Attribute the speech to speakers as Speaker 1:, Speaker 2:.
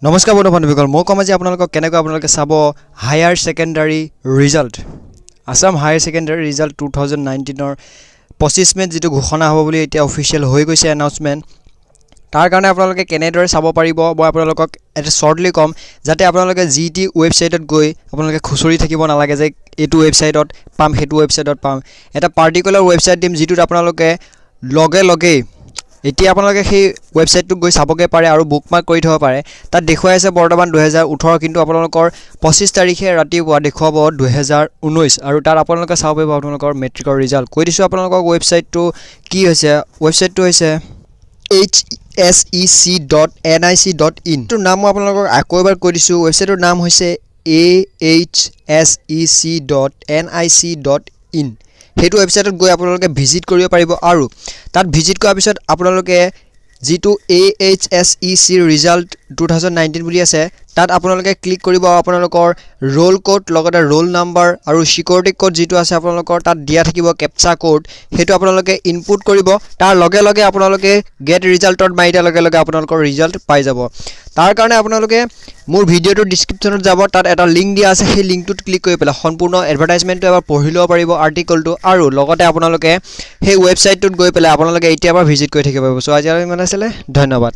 Speaker 1: নমস্কাৰ বন্ধু বান্ধৱীসকল, মই ক'ম আজি আপোনালোকক কেনেকৈ আপোনালোকে চাব higher secondary result, Assam higher secondary result 2019ৰ 25 মে'ত যিটো ঘোষণা হ'ব বুলি এতিয়া অফিচিয়েল হৈ গৈছে এনাউন্সমেণ্ট। তাৰ কাৰণে আপোনালোকে কেনেদৰে চাব পাৰিব, মই আপোনালোকক এটা শ্বৰ্টলি ক'ম, যাতে আপোনালোকে যি টি ৱেবছাইটত গৈ আপোনালোকে খুচৰি থাকিব নালাগে যে এইটো ৱেবছাইটত পাম, সেইটো ৱেবছাইটত পাম। এটা পাৰ্টিকুলাৰ ৱেবছাইট দিম, যিটোত আপোনালোকে লগে লগেই এতিয়া আপোনালোকে সেই ৱেবছাইটটোত গৈ চাবগৈ পাৰে আৰু বুকমাৰ্ক কৰি থ'ব পাৰে। তাত দেখুৱাই আছে বৰ্তমান 2018, কিন্তু আপোনালোকৰ 25 তাৰিখে ৰাতিপুৱা দেখুৱাব 2019 আৰু তাত আপোনালোকে চাব পাৰিব আপোনালোকৰ মেট্ৰিকৰ ৰিজাল্ট। কৈ দিছোঁ আপোনালোকক ৱেবছাইটটো কি হৈছে। ৱেবছাইটটো হৈছে hsec.nic.in। এইটোৰ নাম মই আপোনালোকক আকৌ এবাৰ কৈ দিছোঁ, ৱেবছাইটটোৰ নাম হৈছে ahsec.nic.in। সেইটো ৱেবছাইটত গৈ আপোনালোকে ভিজিট কৰিব পাৰিব আৰু তাত ভিজিট কৰাৰ পিছত আপোনালোকে যিটো AHSEC result 2019 বুলি আছে, তাত আপোনালোকে ক্লিক কৰিব আৰু আপোনালোকৰ ৰোল ক'ড, লগতে ৰোল নাম্বাৰ আৰু ছিকিউৰিটি ক'ড যিটো আছে আপোনালোকৰ তাত দিয়া থাকিব কেপচা ক'ড, সেইটো আপোনালোকে ইনপুট কৰিব। তাৰ লগে লগে আপোনালোকে গেট ৰিজাল্টত মাৰি দিয়াৰ লগে লগে আপোনালোকৰ ৰিজাল্ট পাই যাব। তাৰ কাৰণে আপোনালোকে মোৰ ভিডিঅ'টোৰ ডিছক্ৰিপশ্যনত যাব, তাত এটা লিংক দিয়া আছে, সেই লিংকটোত ক্লিক কৰি পেলাই সম্পূৰ্ণ এডভাৰটাইজমেণ্টটো এবাৰ পঢ়ি ল'ব পাৰিব, আৰ্টিকলটো, আৰু লগতে আপোনালোকে সেই ৱেবছাইটটোত গৈ পেলাই আপোনালোকে এতিয়াৰ পৰা ভিজিট কৰি থাকিব পাৰিব। চ' আজি ইমান আছিলে, ধন্যবাদ।